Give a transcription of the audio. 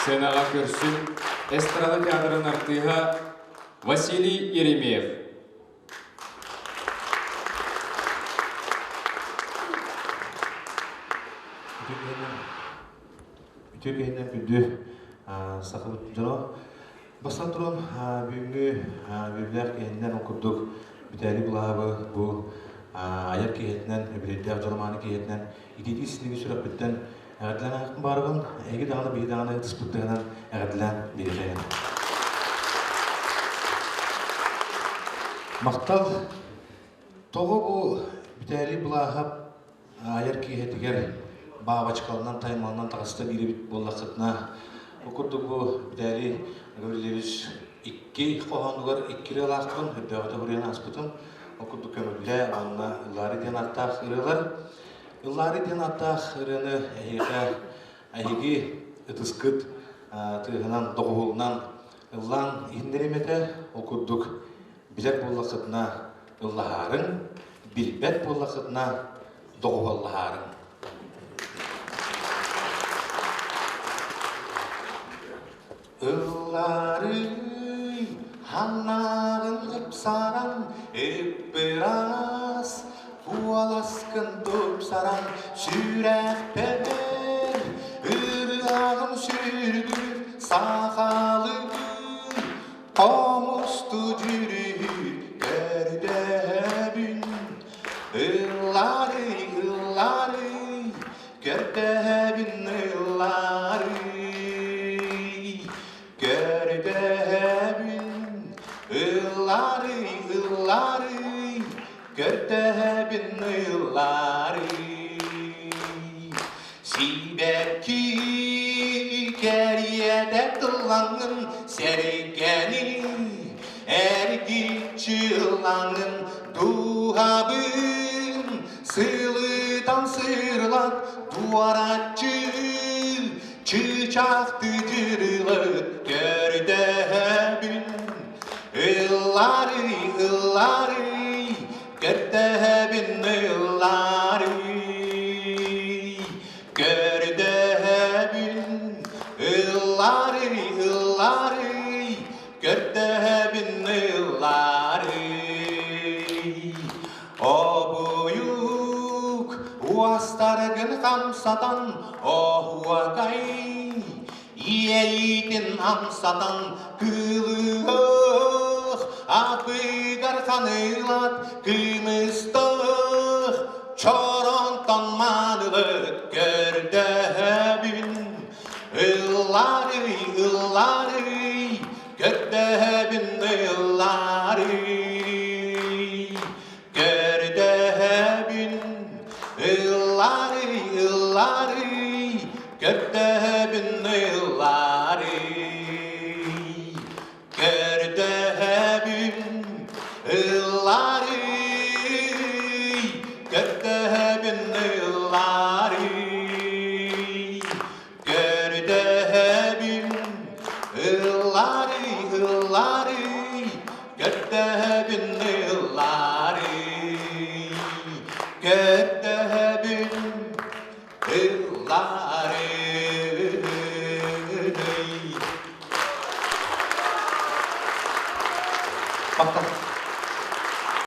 Сценаҕа көрсүҥ эстрада театрын артыыһа Василий Еремеев. Үтүө киһинэн күндү сахабыт дьоно. Бастатан туран, бүгүҥҥү үөрүүлээх киһинэн ол курдук Бүтэри Булаабы бу айар киһитинэн, үбүлүөйдээх дьоромааны киһитинэн итиитии синиги сүрэхпиттэн эҕэрдэлээн аахтым баарыбын. Эһиги даҕаны биһи даҕаны ытыспыттарынан эҕэрдэлээн биэриэххэйин. Махтал. Тоҕо бу Бүтэри Булааһап айар киэһэтигэр баабачкаланан, таймаланан таҕыста диирбит буоллаххытына, бу курдук бу Виталий Гаврильевич икки хоһоонугар икки ырыалаахпын, өрдөөҕүтэ суруйан ааспытым. Ол курдук көмүллэ уонна Ыллаары диэн ааттаах ырыалар. Ыллаары диэн ааттаах ырыаны эһиэхэ эһиги ытыскыт тыаһынан, доҕуһуолунан ыллаан иһиннэриэм этэ. Ол курдук билэр буоллаххытына ыллаһаарыҥ, билбэт буоллаххытына доҕуһуоллаһаарыҥ. Ыллаарый, ханнааҕын ыпсаран, ыппыраас, куоласкын тупсаран, сүрэхпэр ырыаҕын сүргүр, сахалыы Хомусту дьүрүһү көрдөһөбүн, ылларый, ылларый, көрдөһөбүн, ылларый. Көрдөһөбүн, ылларый, ылларый, көрдөһөбүн, ылларый. Сибэкки кэриэтэ тыллаҥын сэргэни эргиччи ыллаҥын дууһабын сылытан сырылат туораччы чыычаахтыы дьырылыт көрдөһөбүн ылларый ылларый Көрдөһөбүн ыллаарый, көрдөһөбүн ыллаарый, ыллаарый, көрдөһөбүн ыллаарый. Обуйук уостаргын хамсатан оһуокай Иэйиитин амсатан кыылыах, атыгар ханыылат кымыстах, чоронтон маанылык көрдөһөбүн. Ылларый, ылларый, көрдөһөбүн ылларый. Көрдөһөбүн, ылларый, ылларый, көрдөһөбүн, ылларый. Көрдөһөбүн, ылларый, көрдөһөбүн, ылларый. Көрдөһөбүн, ылларый, ылларый, көрдөһөбүн, ылларый. Көрдөһөбүн.